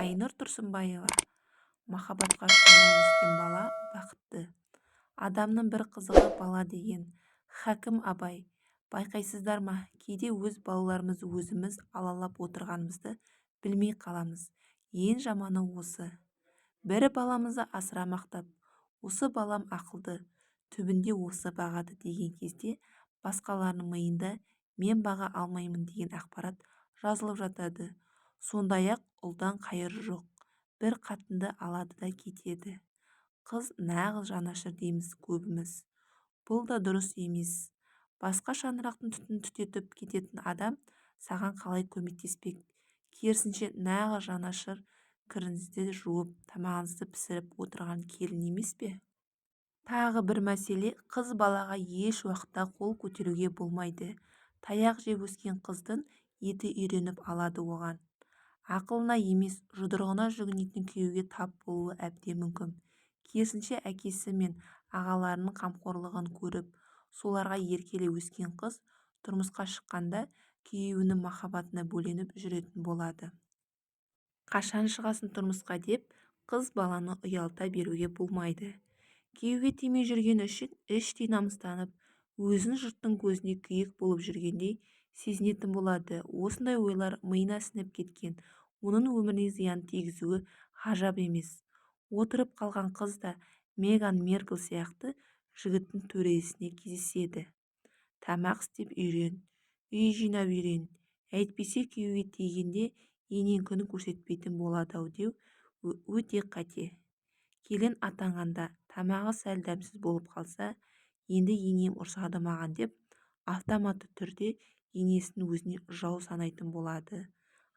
Айнұр Тұрсынбаева. Махаббатқа шомылып өскен бала бақытты. Адамның бір қызығы бала деген. Хакім Абай. Байқайсыздар ма, кейде өз балаларымызды өзіміз алалап отырғанымызды білмей қаламыз. Ең жаманы осы. Бір баламызды асыра мақтап, осы балам ақылды, түбінде осы бағады деген кезде басқаларының миында мен баға алмаймын деген ақпарат жазылып жатады. Сондай-ақ ұлдан қайыр жоқ, бір қатынды алады да кетеді. Қыз нағыз жанашыр дейміз көбіміз. Бұл да дұрыс емес. Басқа шаңырақтың түтінін түтетіп кететін адам саған қалай көмектеспек? Керісінше, нағыз жанашыр кіріңізді жуып, тамағыңызды пісіріп отырған келін емес пе? Тағы бір мәселе, қыз балаға еш уақытта қол көтеруге болмайды. Таяқ жеп өскен қыздың еті үйреніп алады оған. Ақылына емес, жұдырығына жүгінетін күйеуге тап болуы әбден мүмкін. Керісінше, әкесі мен ағаларының қамқорлығын көріп, соларға еркелей өскен қыз тұрмысқа шыққанда күйеуінің махаббатына бөленіп жүретін болады. Қашан шығасың тұрмысқа деп қыз баланы ұялта беруге болмайды. Күйеуге тимей жүргені үшін іштей намыстанып, өзін жұрттың көзіне күйік болып жүргендей сезінетін болады. Осындай ойлар миына сіңіп кеткен оның өміріне зиянын тигізуі ғажап емес. Отырып қалған қыз да Меган Меркл сияқты жігіттің төресіне кездеседі. Тамақ істеп үйрен, үй жинап үйрен, әйтпесе күйеуге тигенде енең күн көрсетпейтін болады-ау деу өте қате. Келін атанғанда тамағы сәл дәмсіз болып қалса, енді енем ұрсады маған деп автоматты түрде енесін өзіне жау санайтын болады.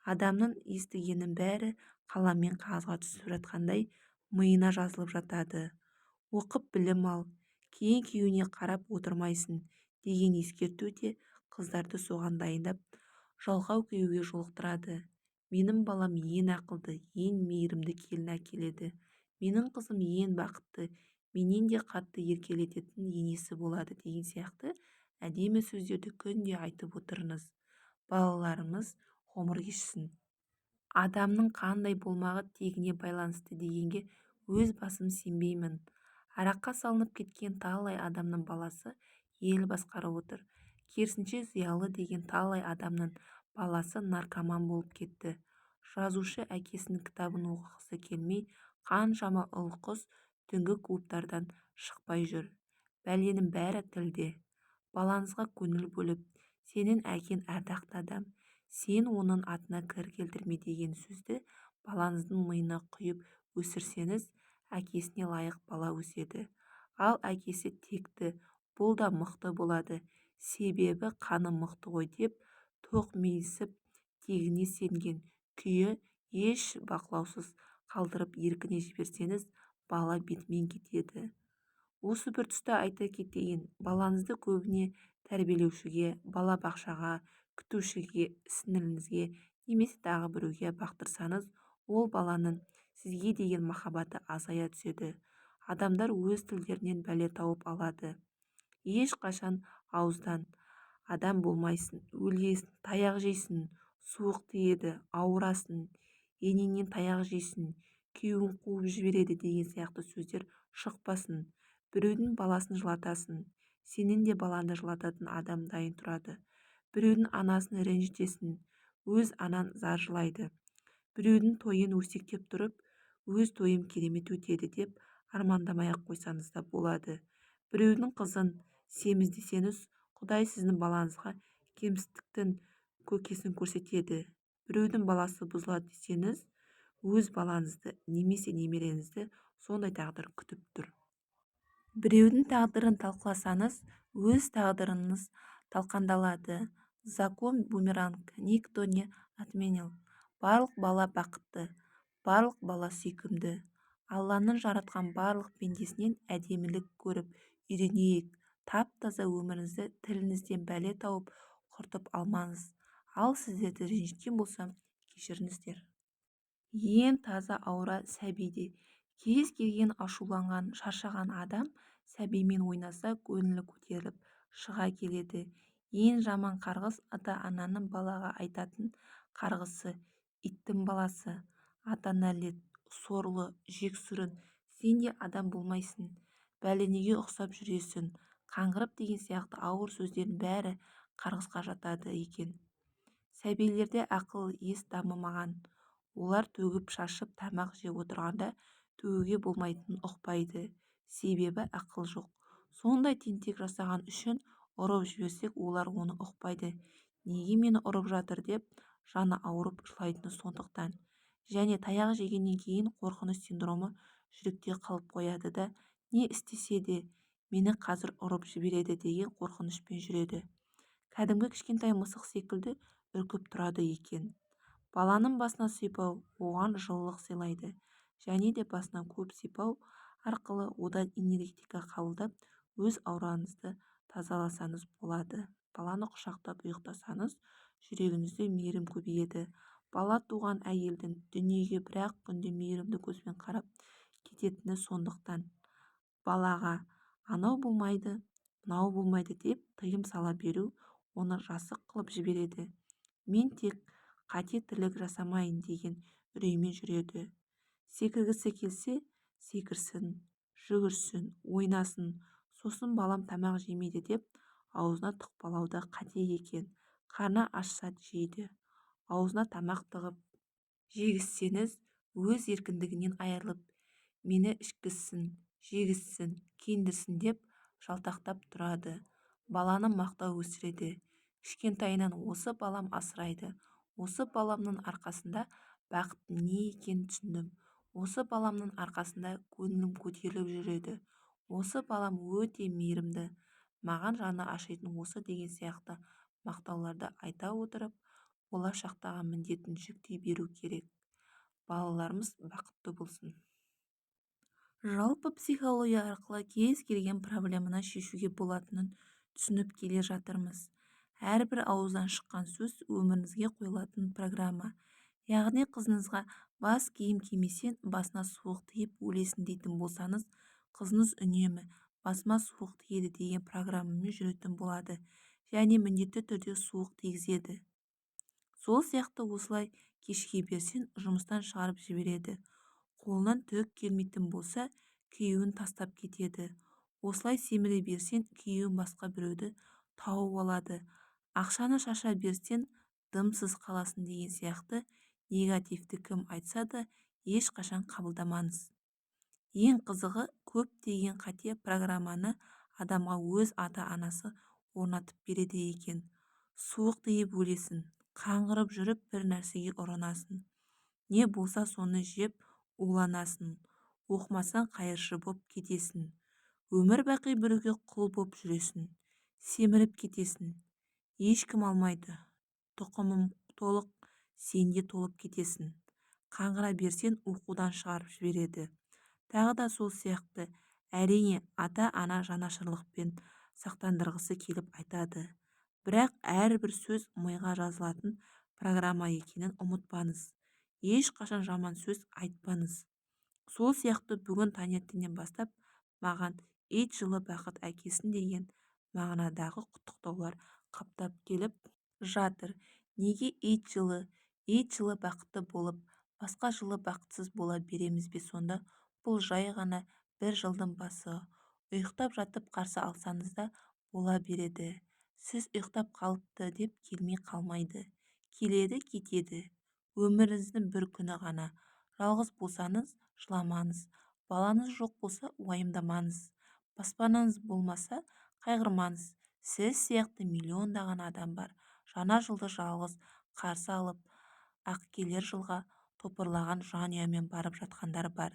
Адамның естігенінің бәрі қаламмен қағазға түсіп жатқандай миына жазылып жатады. Оқып білім ал, кейін күйеуіңе қарап отырмайсың деген ескерту де қыздарды соған дайындап, жалқау күйеуге жолықтырады. Менің балам ең ақылды, ең мейірімді келін әкеледі. Менің қызым ең бақытты, менен де қатты еркелететін енесі болады деген сияқты әдемі сөздерді күнде айтып отырыңыз. Балаларымыз ғұмыр кешсін. Адамның қандай болмағы тегіне байланысты дегенге өз басым сенбеймін. Араққа салынып кеткен талай адамның баласы ел басқарып отыр. Керісінше, зиялы деген талай адамның баласы наркоман болып кетті. Жазушы әкесінің кітабын оқығысы келмей, қаншама ұл-қыз түнгі клубтардан шықпай жүр. Бәленің бәрі тілде. Балаңызға көңіл бөліп, сенің әкең ардақты адам, сен оның атына кір келтірме деген сөзді балаңыздың миына құйып өсірсеңіз, әкесіне лайық бала өседі. Ал әкесі текті, бұл да мықты болады, себебі қаны мықты ғой деп тоқмейілсіп, тегіне сенген күйі еш бақылаусыз қалдырып еркіне жіберсеңіз, бала бетімен кетеді. Осы бір тұста айта кетейін, балаңызды көбіне тәрбиелеушіге, балабақшаға, күтушіге, сіңіліңізге немесе тағы біреуге бақтырсаңыз, ол баланың сізге деген махаббаты азая түседі. Адамдар өз тілдерінен бәле тауып алады. Ешқашан ауыздан адам болмайсың, өлесің, таяқ жейсің, суық тиеді, ауырасың, енеңнен таяқ жейсің, күйеуің қуып жібереді деген сияқты сөздер шықпасын. Біреудің баласын жылатасың, сенің де балаңды жылататын адам дайын тұрады. Біреудің анасын ренжітесің, өз анаң зар жылайды. Біреудің тойын өсектеп тұрып, өз тойым керемет өтеді деп армандамай-ақ қойсаңыз да болады. Біреудің қызын семіз десеңіз, Құдай сіздің балаңызға кемістіктің көкесін көрсетеді. Біреудің баласы бұзылады десеңіз, өз балаңызды немесе немереңізді сондай тағдыр күтіп тұр. Біреудің тағдырын талқыласаңыз, өз тағдырыңыз талқандалады. Закон бумеранг никто не отменял. Барлық бала бақытты, барлық бала сүйкімді. Алланың жаратқан барлық пендесінен әдемілік көріп үйренейік. Тап-таза өміріңізді тіліңізден бәле тауып құртып алмаңыз. Ал сіздерді ренжіткен болсам, кешіріңіздер. Ең таза аура сәбиде. Кез келген ашуланған, шаршаған адам сәбимен ойнаса, көңілі көтеріліп шыға келеді. Ең жаман қарғыс ата-ананың балаға айтатын қарғысы иттің баласы. Ата нәлет, сорлы, жексұрын, сен де адам болмайсың, бәленеге ұқсап жүресің қаңғырып деген сияқты ауыр сөздердің бәрі қарғысқа жатады екен. Сәбилерде ақыл-ес дамымаған. Олар төгіп-шашып тамақ жеп отырғанда төгуге болмайтынын ұқпайды. Себебі ақыл жоқ. Сондай тентек жасаған үшін ұрып жіберсек олар оны ұқпайды. Неге мені ұрып жатыр деп жаны ауырып жылайтыны сондықтан. Және таяқ жегеннен кейін қорқыныш синдромы жүректе қалып қояды да, не істесе де мені қазір ұрып жібереді деген қорқынышпен жүреді. Кәдімгі кішкентай мысық секілді үркіп тұрады екен. Баланың басынан сипау оған жылылық сыйлайды. Және де басынан көп сипау арқылы одан энергетика қабылдап, өз аураңызды тазаласаңыз болады. Баланы құшақтап ұйықтасаңыз, жүрегіңізде мейірім көбейеді. Бала туған әйелдің дүниеге бір-ақ күнде мейірімді көзбен қарап кететіні сондықтан. Балаға анау болмайды, мынау болмайды деп тыйым сала беру оны жасық қылып жібереді. Мен тек қате тірлік жасамайын деген үреймен жүреді. Секіргісі келсе, секірсін, жүгірсін, ойнасын, сосын балам тамақ жемейді деп аузына тықпалау да қате екен. Қарны ашса жейді. Аузына тамақ тығып жегізсеңіз, өз еркіндігінен айырылып, мені ішкізсін, жегізсін, киіндірсін деп жалтақтап тұрады. Баланы мақтау өсіреді. Кішкентайынан осы балам асырайды. Осы баламның арқасында бақыттың не екенін түсіндім. Осы баламның арқасында көңілім көтеріліп жүреді. Осы балам өте мейірімді. Маған жаны ашитын осы деген сияқты мақтауларды айта отырып, болашақтағы міндетін жүктей беру керек. Балаларымыз бақытты болсын. Жалпы психология арқылы кез келген проблеманы шешуге болатынын түсініп келе жатырмыз. Әрбір ауыздан шыққан сөз өміріңізге қойылатын программа. Яғни қызыңызға бас киім кимесең басына суық тиіп өлесің дейтін болсаңыз, қызыңыз үнемі басыма суық тиеді деген программамен жүретін болады және міндетті түрде суық тигізеді. Сол сияқты осылай кешіге берсең жұмыстан шығарып жібереді. Қолынан түк келмейтін болса, күйеуін тастап кетеді. Осылай семіре берсең, күйеуін басқа біреуді тауып алады. Ақшаны шаша берсең, дымсыз қаласың деген сияқты негативті кім айтса да ешқашан қабылдамаңыз. Ең қызығы, көптеген қате программаны адамға өз ата-анасы орнатып береді екен. Суық тиіп өлесің, қаңғырып жүріп бір нәрсеге ұрынасың. Не болса соны жеп уланасың, оқымасаң қайыршы боп кетесің. Өмір бақи біреуге құл боп жүресің, семіріп кетесің. Ешкім алмайды, тұқымың толық, сен де толып кетесің. Қаңғыра берсең оқудан шығарып жібереді. Тағы да сол сияқты, әрине, ата-ана жанашырлықпен сақтандырғысы келіп айтады. Бірақ әрбір сөз миға жазылатын программа екенін ұмытпаңыз. Ешқашан жаман сөз айтпаңыз. Сол сияқты бүгін таңертеңнен бастап маған ит жылы бақыт әкелсін деген мағынадағы құттықтаулар қаптап келіп жатыр. Неге ит жылы, ит жылы бақытты болып, басқа жылы бақытсыз бола береміз бе сонда? Бұл жай ғана бір жылдың басы. Ұйықтап жатып қарсы алсаңыз да бола береді. Сіз ұйықтап қалыпты деп келмей қалмайды. Келеді, кетеді. Өміріңіздің бір күні ғана. Жалғыз болсаңыз, жыламаңыз. Балаңыз жоқ болса, уайымдамаңыз. Баспанаңыз болмаса, қайғырмаңыз. Сіз сияқты миллиондаған адам бар. Жаңа жылды жалғыз қарсы алып, ақ келер жылға топырлаған жанұямен барып жатқандар бар.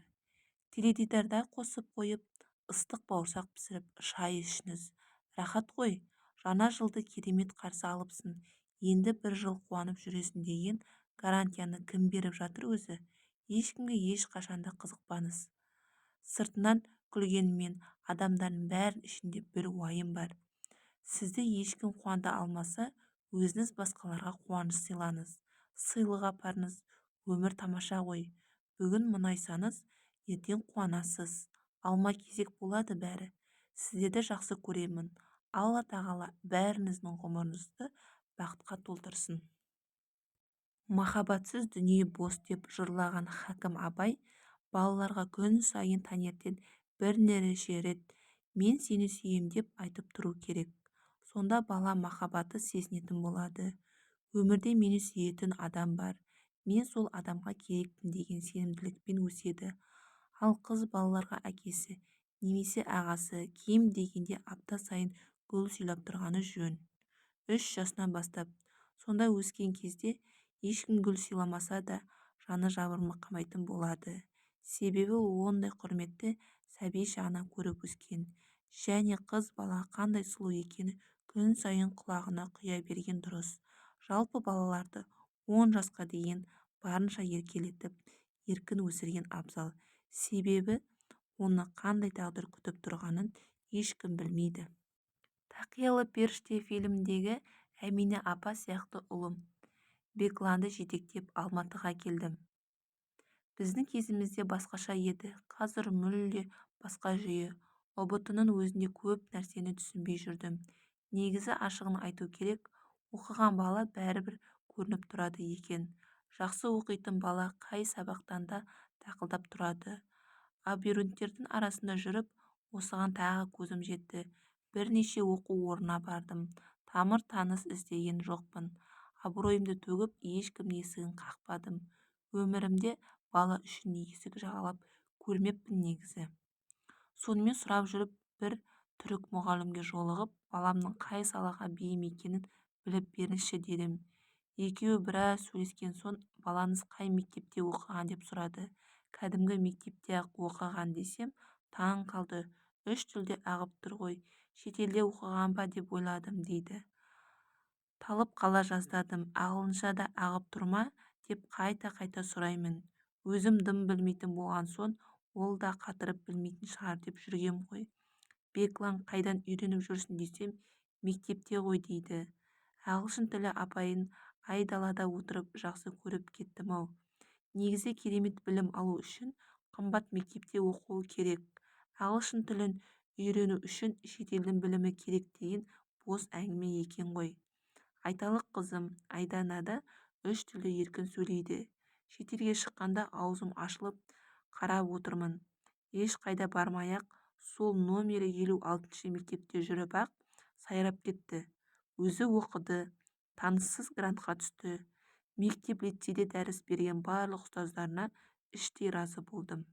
Теледидарда қосып қойып, ыстық бауырсақ пісіріп, шай ішіңіз. Рахат қой, жаңа жылды керемет қарсы алыпсың, енді бір жыл қуанып жүресің деген гарантияны кім беріп жатыр өзі? Ешкімге ешқашанда қызықпаңыз. Сыртынан күлгенімен адамдардың бәрінің ішінде бір уайым бар. Сізді ешкім қуанта алмаса, өзіңіз басқаларға қуаныш сыйлаңыз, сыйлық апарыңыз. Өмір тамаша ғой. Бүгін мұңайсаңыз, ертең қуанасыз. Алма кезек болады бәрі. Сіздерді жақсы көремін. Алла тағала бәріңіздің ғұмырыңызды бақытқа толтырсын. Махаббатсыз дүние бос деп жырлаған Хакім Абай балаларға күн сайын таңертең бірнеше рет мен сені сүйем деп айтып тұру керек. Сонда бала махаббатты сезінетін болады. Өмірде мені сүйетін адам бар, мен сол адамға керекпін деген сенімділікпен өседі. Ал қыз балаларға әкесі немесе ағасы кем дегенде апта сайын гүл сыйлап тұрғаны жөн. 3 жасынан бастап. Сонда өскен кезде ешкім гүл сыйламаса да жаны жабырқамайтын болады. Себебі ол ондай құрметті сәби шағынан көріп өскен. Және қыз бала қандай сұлу екені күн сайын құлағына құя берген дұрыс. Жалпы балаларды 10 жасқа дейін барынша еркелетіп, еркін өсірген абзал. Себебі оны қандай тағдыр күтіп тұрғанын ешкім білмейді. Тақиялы періште фильміндегі Әминә апа сияқты ұлым Бегланды жетектеп Алматыға келдім. Біздің кезімізде басқаша еді, қазір мүлде басқа жүйе. ҰБТ-ның өзінде көп нәрсені түсінбей жүрдім. Негізі ашығын айту керек, оқыған бала бәрібір көрініп тұрады екен. Жақсы оқитын бала қай сабақтан да тақылдап тұрады. Абитуриенттердің арасында жүріп, осыған тағы көзім жетті. Бірнеше оқу орнына бардым. Тамыр-таныс іздеген жоқпын. Абыройымды төгіп, ешкімнің есігін қақпадым. Өмірімде бала үшін есік жағалап көрмеппін негізі. Сонымен сұрап жүріп бір түрік мұғалімге жолығып, баламның қай салаға бейім екенін біліп беріңізші дедім. Екеуі біраз сөйлескен соң, балаңыз қай мектепте оқыған деп сұрады. Кәдімгі мектепте-ақ оқыған десем, таң қалды. 3 тілде ағып тұр ғой, шетелде оқыған ба деп ойладым дейді. Талып қала жаздадым, ағылшынша да ағып тұр ма деп қайта-қайта сұраймын. Өзім дым білмейтін болған соң, ол да қатырып білмейтін шығар деп жүргем ғой. Беглан қайдан үйреніп жүрсің десем, мектепте ғой дейді. Ағылшын тілі апайын айдалада отырып жақсы көріп кеттім-ау. Негізі керемет білім алу үшін қымбат мектепте оқу керек. Ағылшын тілін үйрену үшін шетелдің білімі керек деген бос әңгіме екен ғой. Айталық қызым Айданада 3 тілде еркін сөйлейді. Шетелге шыққанда аузым ашылып қарап отырмын. Ешқайда бармай-ақ, сол номері 56 мектепте жүріп-ақ сайрап кетті. Өзі оқыды, таныссыз грантқа түсті. Мектеп-лицейде дәріс берген барлық ұстаздарына іштей разы болдым.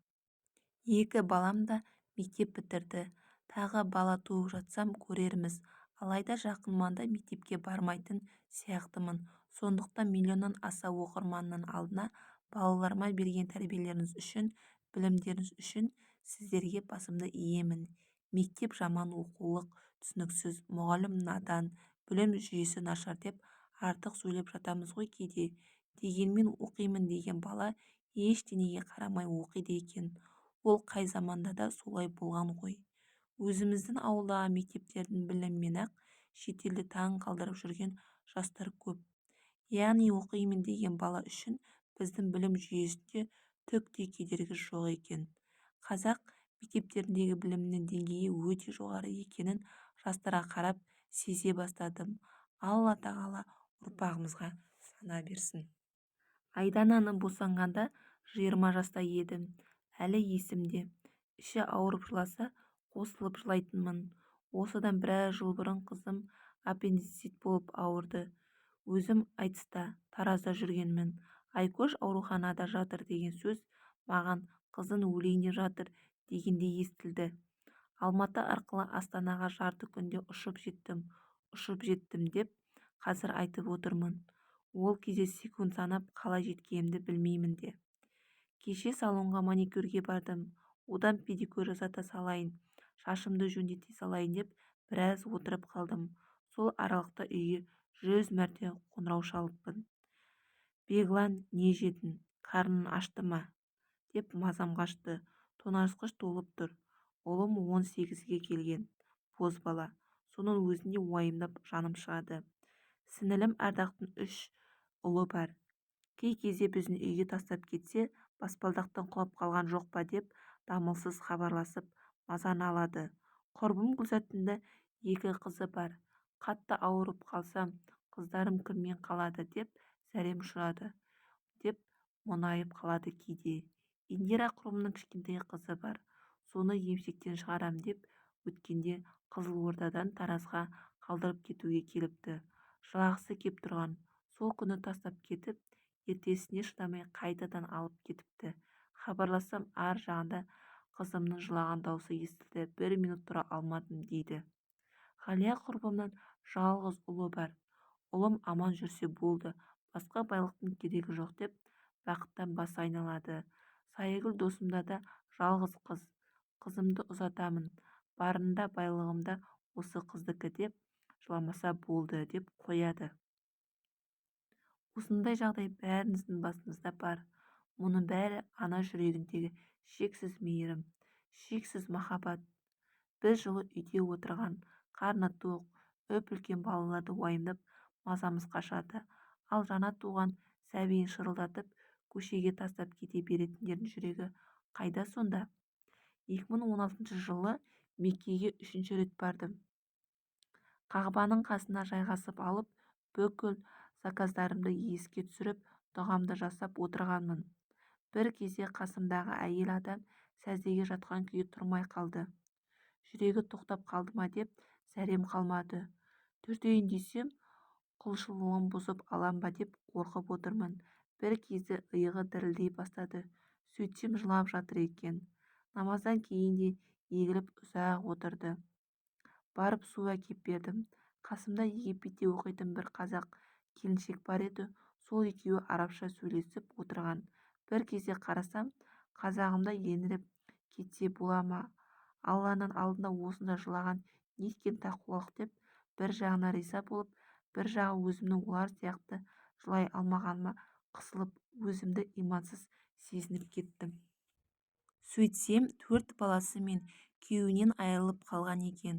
2 балам да мектеп бітірді. Тағы бала туып жатсам көрерміз. Алайда жақын маңда мектепке бармайтын сияқтымын. Сондықтан миллионнан аса оқырманның алдына балаларыма берген тәрбиелеріңіз үшін, білімдеріңіз үшін сіздерге басымды иемін. Мектеп жаман, оқулық түсініксіз, мұғалім надан, білім жүйесі нашар деп артық сөйлеп жатамыз ғой кейде. Дегенмен оқимын деген бала ештеңеге қарамай оқиды екен. Ол қай заманда да солай болған ғой. Өзіміздің ауылдағы мектептердің білімімен-ақ шетелді таң қалдырып жүрген жастар көп. Яғни оқимын деген бала үшін біздің білім жүйесінде түк те кедергі жоқ екен. Қазақ мектептеріндегі білімнің деңгейі өте жоғары екенін жастарға қарап сезе бастадым. Алла тағала ұрпағымызға сана берсін. Айдананы босанғанда 20 жаста едім. Әлі есімде. Іші ауырып жыласа, қосылып жылайтынмын. Осыдан біраз жыл бұрын қызым аппендицит болып ауырды. Өзім айтыста, Таразда жүргенмін. Айкөш ауруханада жатыр деген сөз маған қызын өлейін деп жатыр дегендей естілді. Алматы арқылы Астанаға жарты күнде ұшып жеттім, ұшып жеттім деп қазір айтып отырмын. Ол кезде секунд санап қалай жеткенімді білмеймін де. Кеше салонға маникюрге бардым. Одан педикюр жасата салайын, шашымды жөндете салайын деп біраз отырып қалдым. Сол аралықта үйге 100 мәрте қоңырау шалыппын. Беглан не жедің, қарның ашты ма? Деп мазам қашты. Тоңазытқыш толып тұр. Ұлым 18-ге келген, бозбала. Соның өзінде уайымдап жаным шығады. Сіңілім Ардақтың 3 ұлы бар. Кей кезде біздің үйге тастап кетсе, баспалдақтан құлап қалған жоқ па деп дамылсыз хабарласып, мазаны алады. Құрбым Гүлзаттың да 2 қызы бар. Қатты ауырып қалсам, қыздарым кіммен қалады деп зәрем ұшырады. Мұңайып қалады кейде. Индира құрбымның кішкентай қызы бар. Соны емшектен шығарам деп өткенде Қызылордадан Таразға қалдырып кетуге келіпті. Жылағысы кеп тұрған. Сол күні тастап кетіп, ертесіне шыдамай қайтадан алып кетіпті. Хабарлассам, ар жағында қызымның жылаған даусы естілді, бір минут тұра алмадым дейді. Ғалия құрбымның жалғыз ұлы бар. Ұлым аман жүрсе болды, басқа байлықтың керегі жоқ деп бақыттан басы айналады. Саягүл досымда да жалғыз қыз. Қызымды ұзатамын, барында байлығым да осы қыздікі деп жыламаса болды деп қояды. Осындай жағдай бәріміздің басымызда бар. Мұның бәрі ана жүрегіндегі шексіз мейірім, шексіз махаббат. Біз жылы үйде отырған, қарны тоқ, үп-үлкен балаларды уайымдап мазамыз қашады. Ал жаңа туған сәбиін шырылдатып көшеге тастап кете беретіндердің жүрегі қайда сонда? 2016 жылы Меккеге үшінші рет бардым. Қағбаның қасына жайғасып алып, бүкіл заказдарымды еске түсіріп, дұғамды жасап отырғанмын. Бір кезде қасымдағы әйел адам сәждеге жатқан күйі тұрмай қалды. Жүрегі тоқтап қалды ма деп зәрем қалмады. Түртейін десем, құлшылығын бұзып алам ба деп қорқып отырмын. Бір кезде иығы дірілдей бастады. Сөйтсем жылап жатыр екен. Намаздан кейін де егіліп ұзақ отырды. Барып су әкеп бердім. Қасымда Египетте оқитын бір қазақ келіншек бар еді, сол екеуі арабша сөйлесіп отырған. Бір кезде қарасам, қазағым да еңіреп кетсе бола ма? Алланың алдында осында жылаған неткен тақуалық деп бір жағына риза болып, бір жағы өзімнің олар сияқты жылай алмағаныма қысылып, өзімді имансыз сезініп кеттім. Сөйтсем, 4 баласы мен күйеуінен айырылып қалған екен.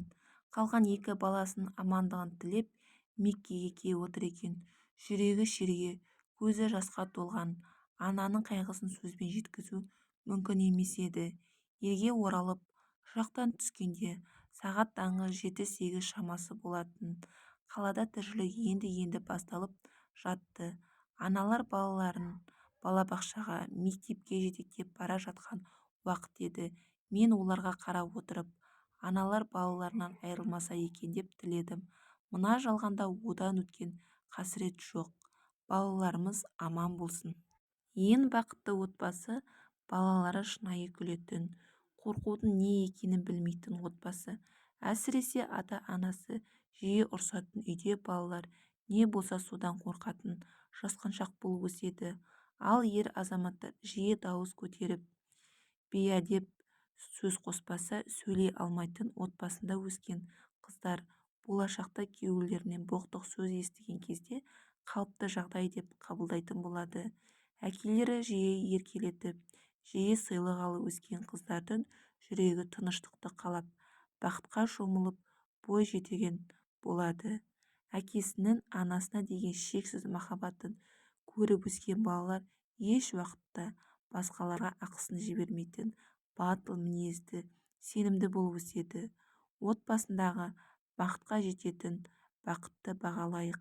Қалған 2 баласының амандығын тілеп, Меккеге келіп отыр екен. Жүрегі шерге, көзі жасқа толған ананың қайғысын сөзбен жеткізу мүмкін емес еді. Елге оралып, ұшақтан түскенде сағат таңғы 7-8 шамасы болатын. Қалада тіршілік енді-енді басталып жатты. Аналар балаларын балабақшаға, мектепке жетектеп бара жатқан уақыт еді. Мен оларға қарап отырып, аналар балаларынан айырылмаса екен деп тіледім. Мына жалғанда одан өткен қасірет жоқ. Балаларымыз аман болсын. Ең бақытты отбасы балалары шынайы күлетін, қорқудың не екенін білмейтін отбасы. Әсіресе ата-анасы жиі ұрсатын үйде балалар не болса содан қорқатын, жасқаншақ болып өседі. Ал ер азаматтар жиі дауыс көтеріп, бейәдеп сөз қоспаса сөйлей алмайтын отбасында өскен қыздар болашақта күйеулерінен боқтық сөз естіген кезде қалыпты жағдай деп қабылдайтын болады. Әкелері жиі еркелетіп, жиі сыйлық алып өскен қыздардың жүрегі тыныштықты қалап, бақытқа шомылып бой жетеген болады. Әкесінің анасына деген шексіз махаббатын көріп өскен балалар еш уақытта басқаларға ақысын жібермейтін, батыл мінезді, сенімді болып өседі. Отбасындағы бақытқа жететін бақытты бағалайық.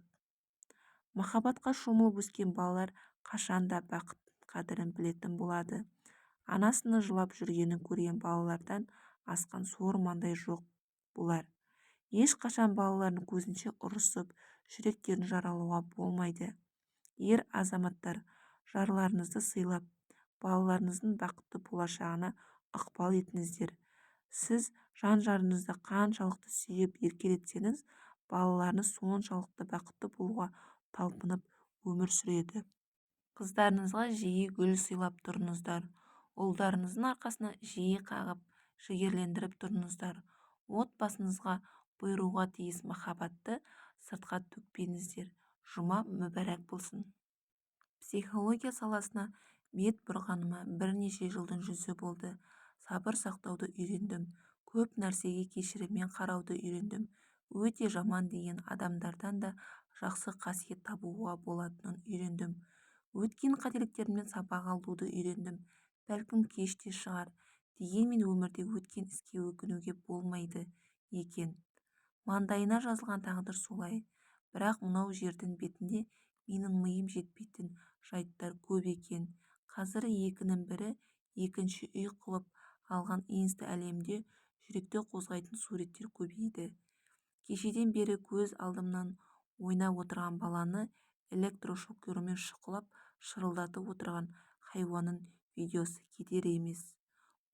Махаббатқа шомылып өскен балалар қашанда бақыттың қадірін білетін болады. Анасының жылап жүргенін көрген балалардан асқан сор маңдай жоқ болар. Ешқашан балалардың көзінше ұрысып, жүректерін жаралауға болмайды. Ер азаматтар, жарларыңызды сыйлап, балаларыңыздың бақытты болашағына ықпал етіңіздер. Сіз жан-жарыңызды қаншалықты сүйіп еркелетсеңіз, балаларыңыз соншалықты бақытты болуға талпынып өмір сүреді. Қыздарыңызға жиі гүл сыйлап тұрыңыздар. Ұлдарыңыздың арқасына жиі қағып, жігерлендіріп тұрыңыздар. Отбасыңызға бұйыруға тиіс махаббатты сыртқа төкпеңіздер. Жұма мүбәрак болсын. Психология саласына бет бұрғаныма бірнеше жылдың жүзі болды. Сабыр сақтауды үйрендім. Көп нәрсеге кешіріммен қарауды үйрендім. Өте жаман деген адамдардан да жақсы қасиет табуға болатынын үйрендім. Өткен қателіктерімнен сабақ алуды үйрендім. Бәлкім кеш те шығар. Дегенмен өмірде өткен іске өкінуге болмайды екен. Маңдайына жазылған тағдыр солай. Бірақ мынау жердің бетінде менің миым жетпейтін жайттар көп екен. Қазір екінің бірі екінші үй қылып алған инста-әлемде жүректі қозғайтын суреттер көбейді. Кешеден бері көз алдымнан ойнап отырған баланы электрошокермен шұқылап, шырылдатып отырған хайуанның видеосы кетер емес.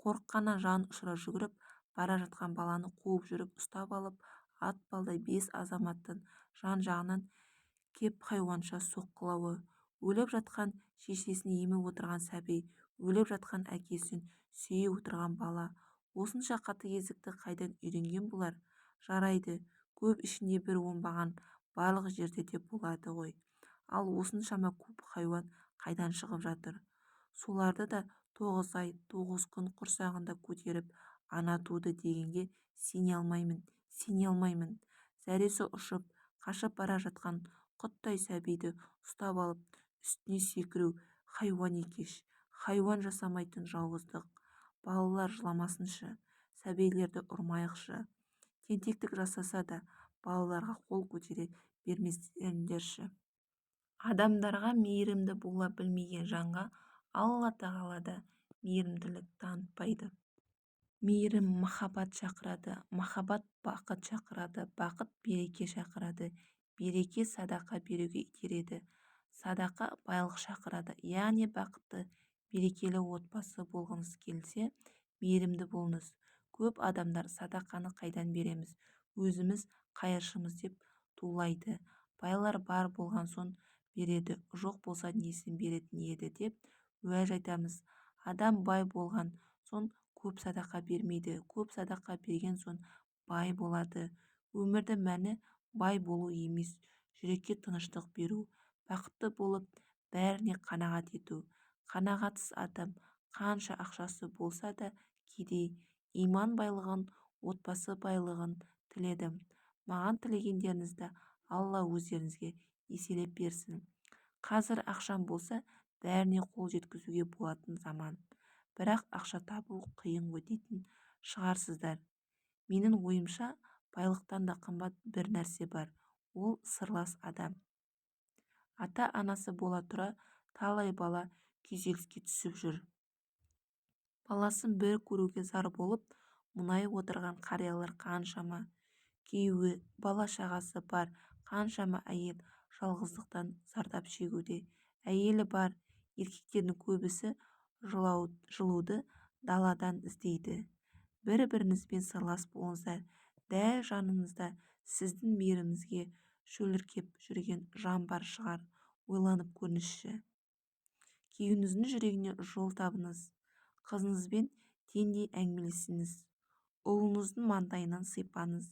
Қорыққаннан жан ұшыра жүгіріп бара жатқан баланы қуып жүріп ұстап алып, атпалдай бес азаматтың жан-жағынан кеп хайуанша соққылауы. Өліп жатқан шешесін еміп отырған сәби, өліп жатқан әкесін сүйіп отырған бала. Осынша қатыгездікті қайдан үйренген бұлар? Жарайды, көп ішінде бір оңбаған барлық жерде де болады ғой. Ал осыншама көп хайуан қайдан шығып жатыр? Соларды да 9 ай, 9 күн құрсағында көтеріп, ана туды дегенге сене алмаймын, сене алмаймын. Зәресі ұшып, қашып бара жатқан құттай сәбиді ұстап алып, үстіне секіру хайуан екеш, хайуан жасамайтын жауыздық. Балалар жыламасыншы, сәбилерді ұрмайықшы. Тентектік жасаса да балаларға қол көтере бермеңіздерші. Адамдарға мейірімді бола білмеген жанға Алла тағала да мейірімділік танытпайды. Мейірім махаббат шақырады, махаббат бақыт шақырады, бақыт береке шақырады, береке садақа беруге итереді, садақа байлық шақырады. Яғни бақытты, берекелі отбасы болғыңыз келсе, мейірімді болыңыз. Көп адамдар садақаны қайдан береміз, өзіміз қайыршымыз деп тулайды. Байлар бар болған соң береді, жоқ болса несін беретін еді деп уәж айтамыз. Адам бай болған соң көп садақа бермейді, көп садақа берген соң бай болады. Өмірдің мәні бай болу емес, жүрекке тыныштық беру, бақытты болып, бәріне қанағат ету. Қанағатсыз адам қанша ақшасы болса да кедей. Иман байлығын, отбасы байлығын тіледім. Маған тілегендеріңізді Алла өздеріңізге еселеп берсін. Қазір ақшаң болса, бәріне қол жеткізуге болатын заман. Бірақ ақша табу қиын ғой дейтін шығарсыздар. Менің ойымша, байлықтан да қымбат бір нәрсе бар. Ол сырлас адам. Ата-анасы бола тұра талай бала күйзеліске түсіп жүр. Баласын бір көруге зар болып, мұңайып отырған қариялар қаншама. Күйеуі, бала-шағасы бар қаншама әйел жалғыздықтан зардап шегуде. Әйелі бар еркектердің көбісі жылуды даладан іздейді. Бір-біріңізбен сырлас болыңыздар. Дәл жаныңызда сіздің мейіріміңізге шөліркеп жүрген жан бар шығар, ойланып көріңізші. Күйеуіңіздің жүрегіне жол табыңыз. Қызыңызбен теңдей әңгімелесіңіз. Ұлыңыздың маңдайынан сипаңыз.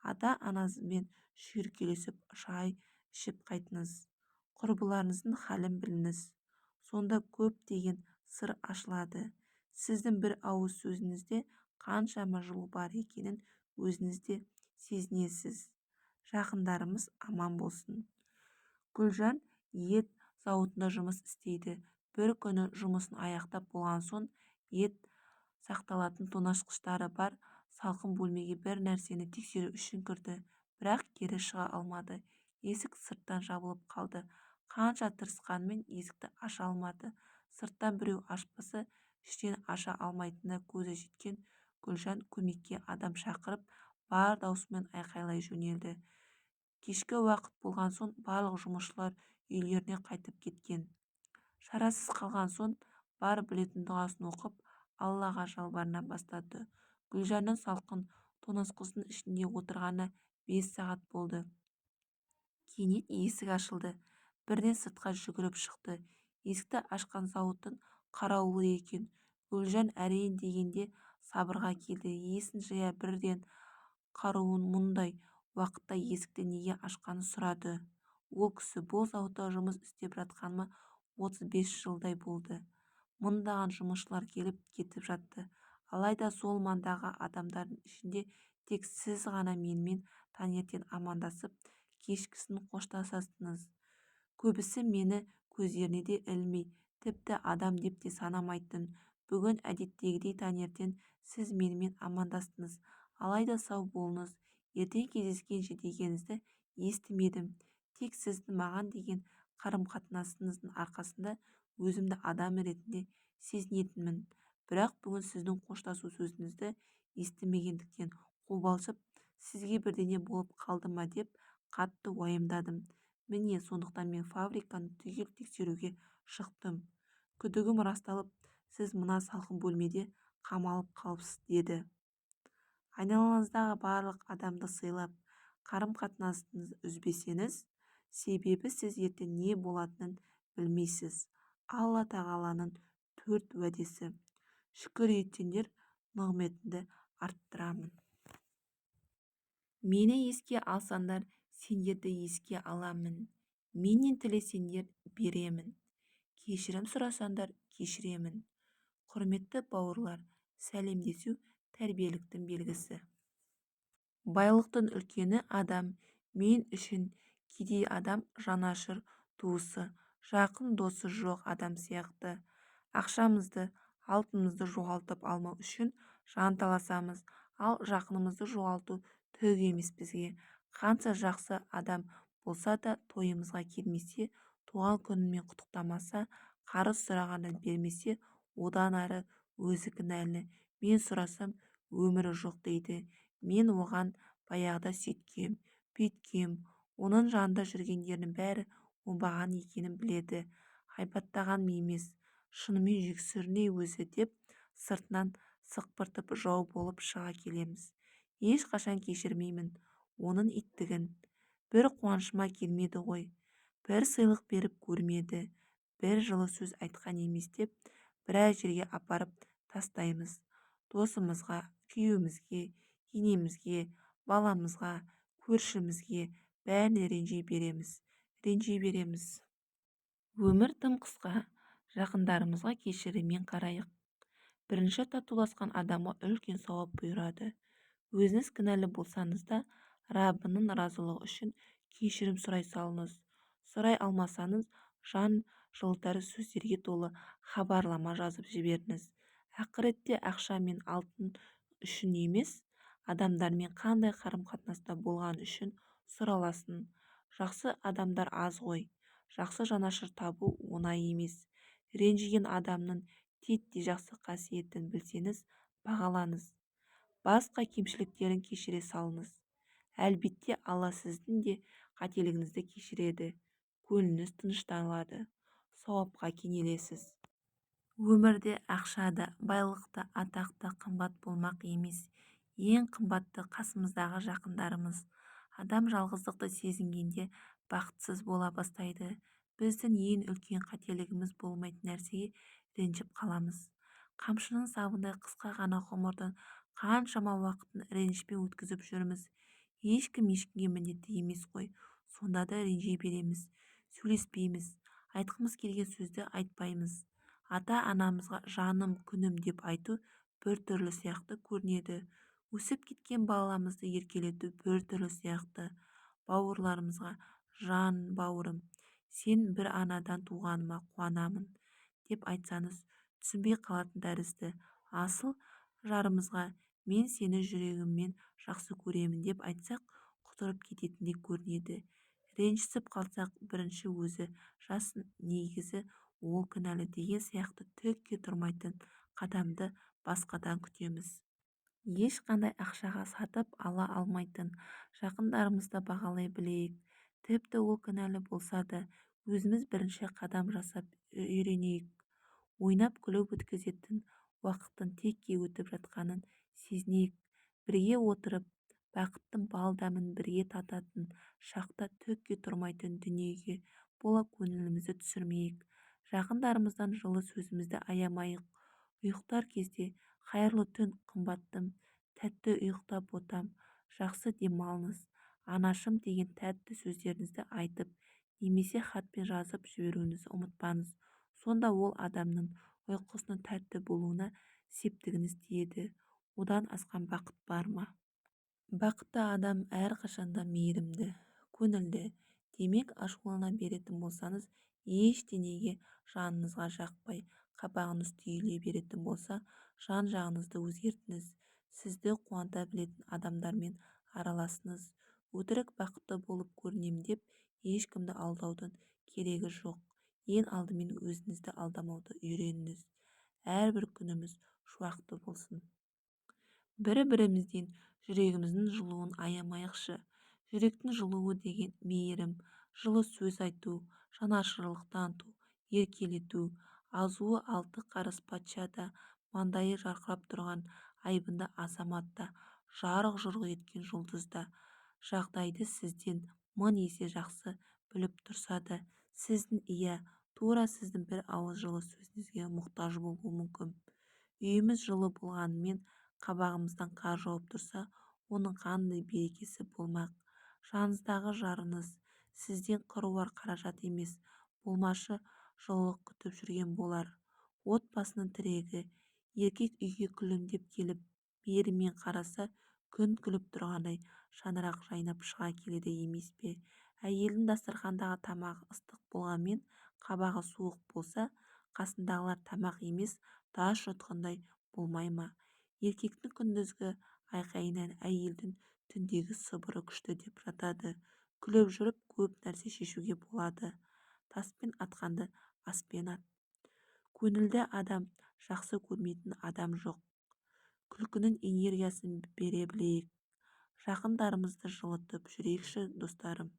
Ата-анаңызбен шүйіркелесіп шай ішіп қайтыңыз. Құрбыларыңыздың халін біліңіз. Сонда көптеген сыр ашылады. Сіздің бір ауыз сөзіңізде қаншама жылу бар екенін өзіңіз де сезінесіз. Жақындарымыз аман болсын. Гүлжан ет зауытында жұмыс істейді. Бір күні жұмысын аяқтап болған соң ет сақталатын тоңазытқыштары бар салқын бөлмеге бір нәрсені тексеру үшін кірді. Бірақ кері шыға алмады. Есік сырттан жабылып қалды. Қанша тырысқанымен есікті аша алмады. Сырттан біреу ашпаса, іштен аша алмайтынына көзі жеткен Гүлжан көмекке адам шақырып, бар даусымен айқайлай жөнелді. Кешкі уақыт болған соң барлық жұмысшылар үйлеріне қайтып кеткен. Шарасыз қалған соң бар білетін дұғасын оқып, Аллаға жалбарына бастады. Гүлжанның салқын тоңазытқыштың ішінде отырғанына 5 сағат болды. Кенет есік ашылды. Бірден сыртқа жүгіріп шықты. Есікті ашқан зауыттың қарауылы екен. Гүлжан әрең дегенде сабырға келді. Есін жия бірден қарауылынан мұндай уақытта есікті неге ашқанын сұрады. Ол кісі: "Бұл зауытта жұмыс істеп жатқаныма 35 жылдай болды. Мыңдаған жұмысшылар келіп, кетіп жатты. Алайда сол маңдағы адамдардың ішінде тек сіз ғана менімен таңертең амандасып, кешкісін қоштасасыз. Көбісі мені көздеріне де ілмей, тіпті адам деп те санамайтын. Бүгін әдеттегідей таңертең сіз менімен амандастыңыз. Алайда сау болыңыз, ертең кездескенше дегеніңізді естімедім. Тек сіздің маған деген қарым-қатынасыңыздың арқасында Өзімді адам ретінде сезінетінмін. Бірақ бүгін сіздің қоштасу сөзіңізді естімегендіктен қобалжып, сізге бірдеңе болып қалды ма деп қатты уайымдадым. Міне, сондықтан мен фабриканы түгел тексеруге шықтым. Күдігім расталып, сіз мына салқын бөлмеде қамалып қалыпсыз, деді. Айналаңыздағы барлық адамды сыйлап, қарым-қатынасыңызды үзбесеңіз, себебі сіз ертең не болатынын білмейсіз. Алла тағаланың 4 уәдесі. Шүкір етсеңдер, нығметімді арттырамын. Мені еске алсаңдар, сендерді еске аламын. Менен тілесеңдер, беремін. Кешірім сұрасаңдар, кешіремін. Құрметті бауырлар, сәлемдесу тәрбиеліктің белгісі. Байлықтың үлкені адам. Мен үшін кедей адам жанашыр туысы, жақын досы жоқ адам сияқты. Ақшамызды, алтынымызды жоғалтып алмау үшін жанталасамыз, ал жақынымызды жоғалту түк емес бізге. Қанша жақсы адам болса да тойымызға келмесе, туған күнімен құттықтамаса, қарыз сұрағанда бермесе, одан ары өзі кінәлі. Мен сұрасам, өмірі жоқ дейді. Мен оған баяғыда сөйткем, бүйткем, оның жанында жүргендердің бәрі оңбаған екенін біледі. Ғайбаттағаным емес, шынымен жексұрын өзі деп сыртынан сықпыртып жау болып шыға келеміз. Ешқашан кешірмеймін оның иттігін. Бір қуанышыма келмеді ғой, бір сыйлық беріп көрмеді, бір жылы сөз айтқан емес деп біраз жерге апарып тастаймыз. Досымызға, күйеуімізге, енемізге, баламызға, көршімізге бәріне ренжи береміз, ренжи береміз. Өмір тым қысқа, жақындарымызға кешіріммен қарайық. Бірінші татуласқан адамға үлкен сауап бұйырады. Өзіңіз кінәлі болсаңыз да, Раббының разылығы үшін кешірім сұрай салыңыз. Сұрай алмасаңыз, жан жылытар сөздерге толы хабарлама жазып жіберіңіз. Ақыретте ақша мен алтын үшін емес, адамдармен қандай қарым-қатынаста болған үшін сұраласың. Жақсы адамдар аз ғой. Жақсы жанашыр табу оңай емес. Ренжіген адамның титтей жақсы қасиетін білсеңіз, бағалаңыз. Басқа кемшіліктерін кешіре салыңыз. Әлбетте, Алла сіздің де қателігіңізді кешіреді. Көңіліңіз тынышталады, сауапқа кенелесіз. Өмірде ақша да, байлық та, атақ та қымбат болмақ емес. Ең қымбатты қасымыздағы жақындарымыз. Адам жалғыздықты сезінгенде бақытсыз бола бастайды. Біздің ең үлкен қателігіміз болмайтын нәрсеге ренжіп қаламыз. Қамшының сабындай қысқа ғана ғұмырдың қаншама уақытын ренішпен өткізіп жүрміз. Ешкім ешкімге міндетті емес қой. Сонда да ренжи береміз, сөйлеспейміз, айтқымыз келген сөзді айтпаймыз. Ата-анамызға жаным, күнім деп айту бір түрлі сияқты көрінеді. Өсіп кеткен баламызды еркелету бір түрлі сияқты. Бауырларымызға жан бауырым, сен бір анадан туғаныма қуанамын деп айтсаңыз, түсінбей қалатын тәрізді. Асыл жарымызға мен сені жүрегіммен жақсы көремін деп айтсақ, құтырып кететіндей көрінеді. Ренжісіп қалсақ, бірінші өзі жазсын, негізі ол кінәлі деген сияқты түкке тұрмайтын қадамды басқадан күтеміз. Ешқандай ақшаға сатып ала алмайтын жақындарымызды бағалай білейік. Тіпті ол кінәлі болса да, өзіміз бірінші қадам жасап үйренейік. Ойнап күліп өткізетін уақыттың текке өтіп жатқанын сезінейік. Бірге отырып, бақыттың бал дәмін бірге тататын шақта түкке тұрмайтын дүниеге бола көңілімізді түсірмейік. Жақындарымыздан жылы сөзімізді аямайық. Ұйықтар кезде қайырлы түн қымбаттым, тәтті ұйықта ботам, жақсы демалыңыз, анашым деген тәтті сөздеріңізді айтып, немесе хатпен жазып жіберуіңізді ұмытпаңыз. Сонда ол адамның ұйқысының тәтті болуына септігіңіз тиеді. Одан асқан бақыт бар ма? Бақытты адам әрқашанда мейірімді, көңілді. Демек, ашулана беретін болсаңыз, ештеңеге жаныңызға жақпай, қабағыңыз түйіле беретін болса, жан-жағыңызды өзгертіңіз. Сізді қуанта білетін адамдармен араласыңыз. Өтірік бақытты болып көрінем деп ешкімді алдаудың керегі жоқ. Ең алдымен өзіңізді алдамауды үйреніңіз. Әрбір күніміз шуақты болсын. Бір-бірімізден жүрегіміздің жылуын аямайықшы. Жүректің жылуы деген мейірім, жылы сөз айту, жанашырлық таныту, еркелету. Азуы алты қарыс патша да, маңдайы жарқырап тұрған айбынды азамат та, жарқ-жұрқ еткен жұлдыз да, жағдайды сізден мың есе жақсы біліп тұрса да, сіздің, иә, тура сіздің бір ауыз жылы сөзіңізге мұқтаж болуы мүмкін. Үйіміз жылы болғанымен қабағымыздан қар жауып тұрса, оның қандай берекесі болмақ? Жаныңыздағы жарыңыз сізден қыруар қаражат емес, болмашы жылылық күтіп жүрген болар. Отбасының тірегі, еркек үйге күлімдеп келіп, мейіріммен қараса, күн күліп тұрғандай шаңырақ жайнап шыға келеді емес пе? Әйелдің дастархандағы тамағы ыстық болғанмен, қабағы суық болса, қасындағылар тамақ емес, тас жұтқандай болмай ма? Еркектің күндізгі айқайынан әйелдің түндегі сыбыры күшті деп жатады. Күліп жүріп көп нәрсе шешуге болады. Таспен атқанды аспен ат. Көңілді адам жақсы көрмейтін адам жоқ. Күлкінің энергиясын бере білейік. Жақындарымызды жылытып жүрейікші, достарым.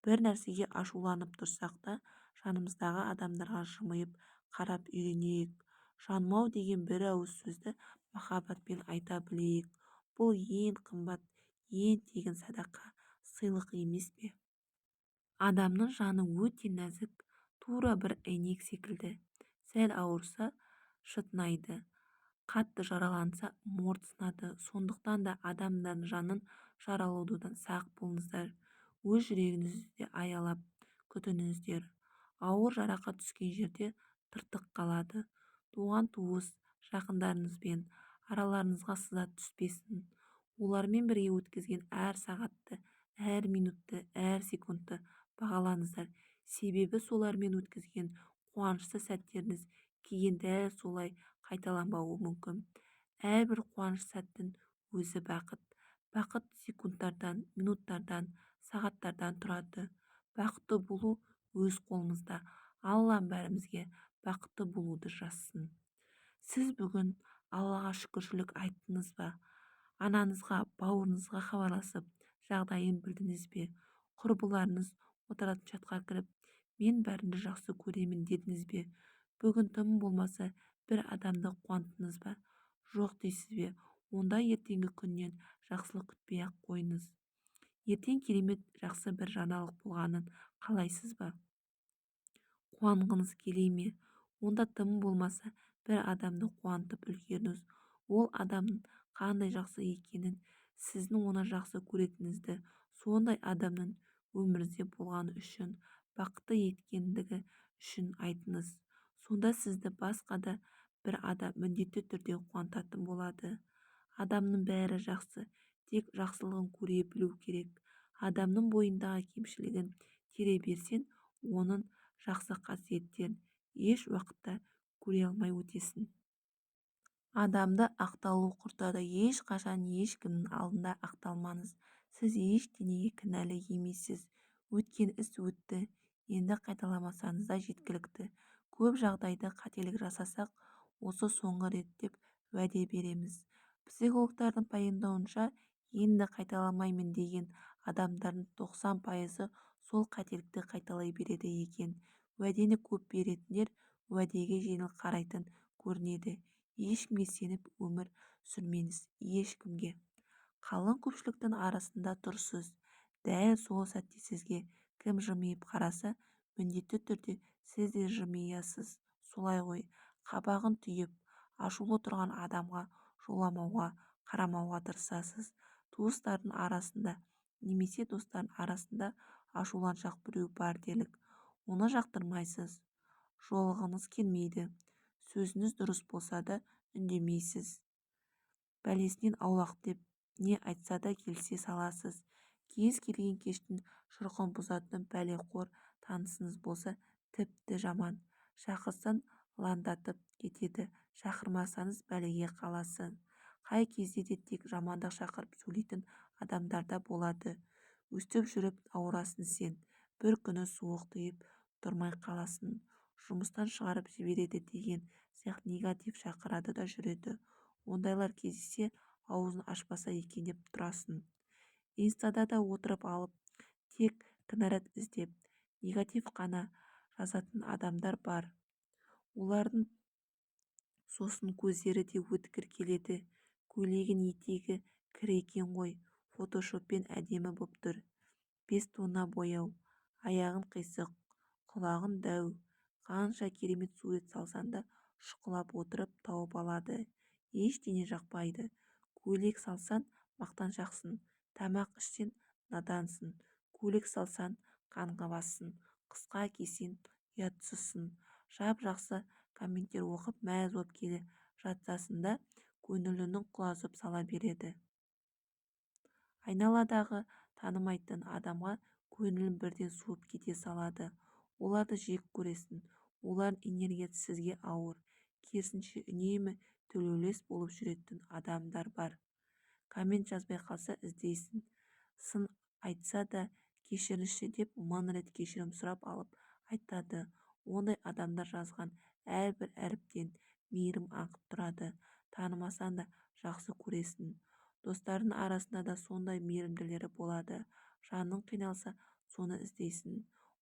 Бір нәрсеге ашуланып тұрсақ та, жанымыздағы адамдарға жымиып қарап үйренейік. Жаным-ау деген бір ауыз сөзді махаббатпен айта білейік. Бұл ең қымбат, ең тегін садақа, сыйлық емес пе? Адамның жаны өте нәзік, тура бір әйнек секілді. Сәл ауырса, шытынайды, қатты жараланса, морт сынады. Сондықтан да адамдардың жанын жаралаудан сақ болыңыздар. Өз жүрегіңізді де аялап күтініңіздер. Ауыр жарақат түскен жерде тыртық қалады. Туған-туыс, жақындарыңызбен араларыңызға сызат түспесін. Олармен бірге өткізген әр сағатты, әр минутты, әр секундты бағалаңыздар. Себебі солармен өткізген қуанышты сәттеріңіз кейін дәл солай қайталанбауы мүмкін. Әрбір қуанышты сәттің өзі бақыт. Бақыт секундтардан, минуттардан, сағаттардан тұрады. Бақытты болу өз қолымызда. Аллам бәрімізге бақытты болуды жазсын. Сіз бүгін Аллаға шүкіршілік айттыңыз ба? Анаңызға, бауырыңызға хабарласып, жағдайын білдіңіз бе? Құрбыларыңыз отыратын чатқа кіріп, мен бәріңді жақсы көремін дедіңіз бе? Бүгін тым болмаса бір адамды қуанттыңыз ба? Жоқ дейсіз бе? Онда ертеңгі күннен жақсылық күтпей-ақ қойыңыз. Ертең керемет жақсы бір жаңалық болғанын қалайсыз ба? Қуанғыңыз келе ме? Онда тым болмаса бір адамды қуантып үлгеріңіз. Ол адамның қандай жақсы екенін, сіздің оны жақсы көретініңізді, сондай адамның өміріңізде болғаны үшін, бақытты еткендігі үшін айтыңыз. Сонда сізді басқа да бір адам міндетті түрде қуантатын болады. Адамның бәрі жақсы, тек жақсылығын көре білу керек. Адамның бойындағы кемшілігін тере берсең, оның жақсы қасиеттерін еш уақытта көре алмай өтесің. Адамды ақталу құртады. Ешқашан ешкімнің алдында ақталмаңыз. Сіз ештеңеге кінәлі емессіз. Өткен іс өтті, енді қайталамасаңыз да жеткілікті. Көп жағдайда қателік жасасақ, осы соңғы рет деп уәде береміз. Психологтардың пайымдауынша, енді қайталамаймын деген адамдардың 90%-ы сол қателікті қайталай береді екен. Уәдені көп беретіндер уәдеге жеңіл қарайтын көрінеді. Ешкімге сеніп өмір сүрмеңіз, ешкімге. Қалың көпшіліктің арасында тұрсыз. Дәл сол сәтте сізге кім жымиып қараса, міндетті түрде сіз де жымиясыз, солай ғой. Қабағын түйіп, ашулы тұрған адамға жоламауға, қарамауға тырысасыз. Туыстардың арасында немесе достардың арасында ашуланшақ біреу бар делік. Оны жақтырмайсыз, жолығыңыз келмейді. Сөзіңіз дұрыс болса да үндемейсіз. Бәлесінен аулақ деп, не айтса да келісе саласыз. Кез келген кештің шырқын бұзатын пәлеқор танысыңыз болса тіпті жаман. Шақырсаң ландатып кетеді, шақырмасаңыз бәлеге қаласың. Қай кезде де тек жамандық шақырып сөйлейтін адамдар да болады. Өстіп жүріп ауырасың сен. Бір күні суық тиіп, Тұрмай қаласың, жұмыстан шығарып жібереді деген сияқты негатив шақырады да жүреді. Ондайлар кездессе, аузын ашпаса екен деп тұрасың. Инстада да отырып алып, тек кінәрат іздеп, негатив қана жазатын адамдар бар. Олардың сосын көздері де өткір келеді. Көйлегінің етегі кір екен ғой, фотошоппен әдемі боп тұр, 5 тонна бояу. Аяғың қисық, құлағың дәу. Қанша керемет сурет салсаң да, шұқылап отырып тауып алады. Ештеңе жақпайды. Көйлек салсаң мақтаншақсың, тамақ ішсең надансың, көлік салсаң қаңғыбассың, қысқа кисең ұятсызсың. Жап-жақсы комменттер оқып, мәз болып келе жатасың да, көңіліңнің құлазып сала береді. Айналадағы танымайтын адамға көңілің бірден суып кете салады. Оларды жек көресің, олардың энергиясы сізге ауыр. Керісінше, үнемі тілеулес болып жүретін адамдар бар. Коммент жазбай қалса іздейсің, сын айтса да кешіріңізші деп мың рет кешірім сұрап алып айтады. Ондай адамдар жазған әрбір әріптен мейірім аңқып тұрады, танымасаң да жақсы көресің. Достардың арасында да сондай мейірімділері болады. Жаның қиналса, соны іздейсің,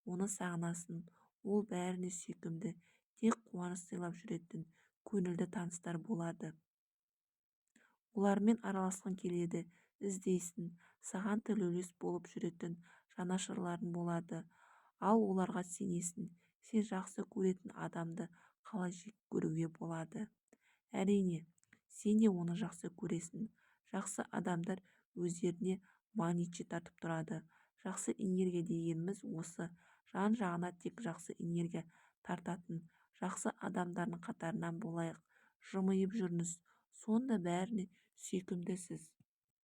оны сағынасың. Ол бәріне сүйкімді, тек қуаныш сыйлап жүретін көңілді таныстар болады. Олармен араласқың келеді, іздейсің. Саған тілеулес болып жүретін жанашырларың болады. Ал оларға сенесің. Сен жақсы көретін адамды қалай жек көруге болады? Әрине, сен де оны жақсы көресің. Жақсы адамдар өздеріне магнитше тартып тұрады. Жақсы энергия дегеніміз осы. Жан-жағына тек жақсы энергия тартатын жақсы адамдардың қатарынан болайық. Жымиып жүріңіз, сонда бәріне сүйкімдісіз.